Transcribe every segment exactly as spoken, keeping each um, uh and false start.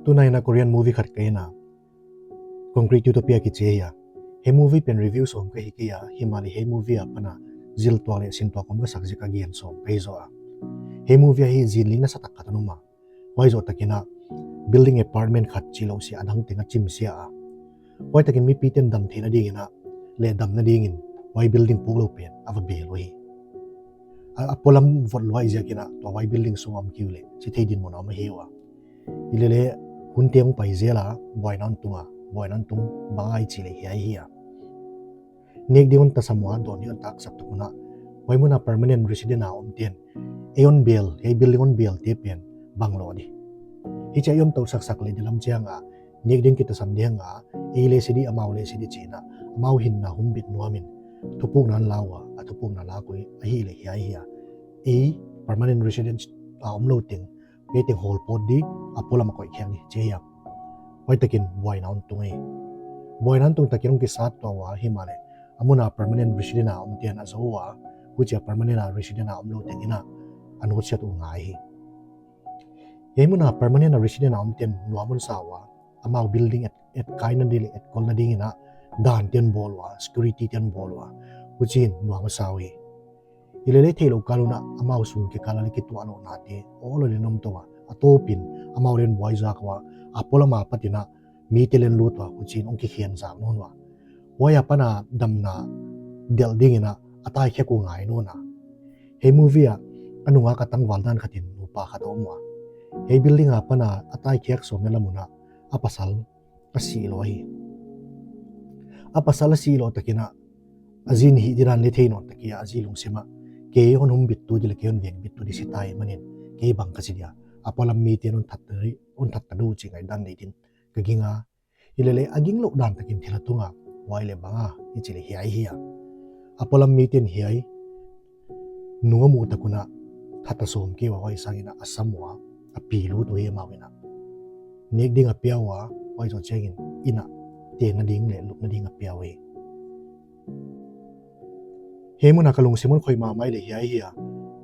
Tuni in a Korean movie khat ka en a, Concrete Utopia kichi ahi a. Hiai movie pen review sawm ka hi kei a, himahleh hiai movie apan a zil tuak leh sin tuak om ka sak ziak a gen sawm ka hi zaw a. Hiai movie a hi zin ling nasatak khat ana om a. Huai zoh takin a building apartment khat chih louh sia a dang teng a chim sia a. Huai takin mipite'n dam theihna dingin a, leh damna dingin huai building puklou pen a va bel uhi. A, a polam vot luai ziakin a tua huai building sung a om kei uleh si thei dinmun a om ahi ua. Hileleh hun teng pai zel a, buaina hon tung a, buaina hon tung bang ahia chih leh hiai ahi a. Nek ding hon tasam ua, dawn ding hon taksak tak un a, huai mun a permanent resident a omte'n ei hon bel, ei building hon belte pen bang lou di. Hichia i om tou saksak leh dilam chiang a, nek ding kitasam ding a, ei leh si di, amau leh si di chi'n a, amau hinna humbit nuam in thupukna hon la ua, a thupukna lak uh ahihleh hiai ahi a. Ei permanent resident a omlou teng, ei teng hawl pawt di, a polam a koih khiak di chih ahi a. Huai takin buaina hon tung hi. Buaina hon tung takin hong kisat tuah ua, himahleh a mun a permanent resident a omte'n a zou ua, huchia permanent a resident a omlou tengin a, a nutsiat uh ngai hi. Hiai mun a permanent a resident a omte'n nuam hon sa ua, amau building et, etkaina di leh etkolna dingin a dante'n bawl ua, security te'n bawl ua, huchiin nuam a sa uhi. Hileleh theihlouh kal un a, amau sung kikal a leh kituahlouhnate awl leh nom tou a, a tawpin amau leng buai zak ua, a polam apat in a mite leng lut ua, huchiin hong kikhen zak nawn ua. Huai apan a damna delh dingin a, a taikhiak uh ngai nawn a. Hiai movie a, a nung a ka tangval dan khat in nupa khat a om ua. Hiai building apan a, a taikhiak sawmna lam un a, a pasal a si lou hi. A pasal a si lou takin a, a zi'n hih didan leh thei nawn tak a, a zi lungsim a, kei hon humbittu di leh kei hon vengbittu di si ta ahihmanin, kei bang ka chi dia, a polam mite'n hon that ta di, hon that ta di uh chih ngaihdan nei din ka ging a. Hileleh a ginglouh dan takin thil a tung a, huai leh bang ahia chih leh hiai ahi a. A polam mite'n hiai nu a muh tak un a, that a sawm kei ua, huai sangin a, a sam ua, a pi lut uhi amau in a. Nek ding a pia ua, huai zoh chiangin inn a tenna ding leh lupna ding a pia uhi. Hiai mun a ka lungsim hon khoih mahmah leh hiai ahi a.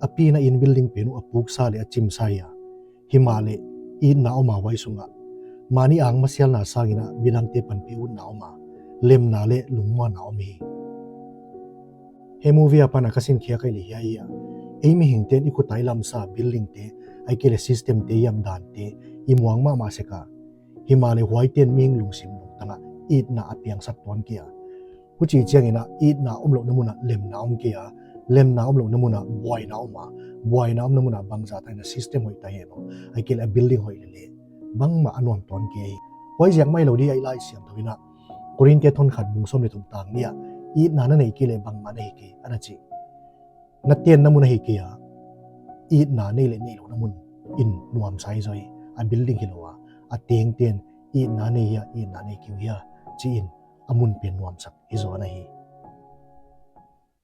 A pi in a inn building pen uh a puksa leh a chimsa hi a. Himahleh itna om a huai sung a, mahni angmasialna sangin a midangte panpih utna om a, lemna leh lungmuanna om hi. Hiai movie apan a ka sin khiak ahihleh hiai ahi a. Ei mihingte'n i khut a i lamsa buildingte, ahihkeileh systemte, i amdante i muang mahmah sek a, himahleh huaite'n mihing lungsim lungtang a itna a piangsak tuan kei a. Huchi chiangin a itna omlouhna mun a lemna om kei a, lemna omlouhna mun a buaina om a, buaina omna mun a bangzah tak in a system hoih ta hen aw, ahihkeileh a building hoih leh leh bangmah a nuam tuan kei hi. Huaiziak mailou di a, i Laisiangthou in a, Korinte thon khat bung sawm leh thum tang nih a, itna na neih kei leh bangmah na hi kei ana chi. Na tenna mun ahi kei a, itna nei leh neihlouhna mun in nuamsa hi zaw hi. A building hilou a, a tengte'n itna nei hia, itna nei kei uh hia chiin a mun pen nuamsak hi zaw ana hi.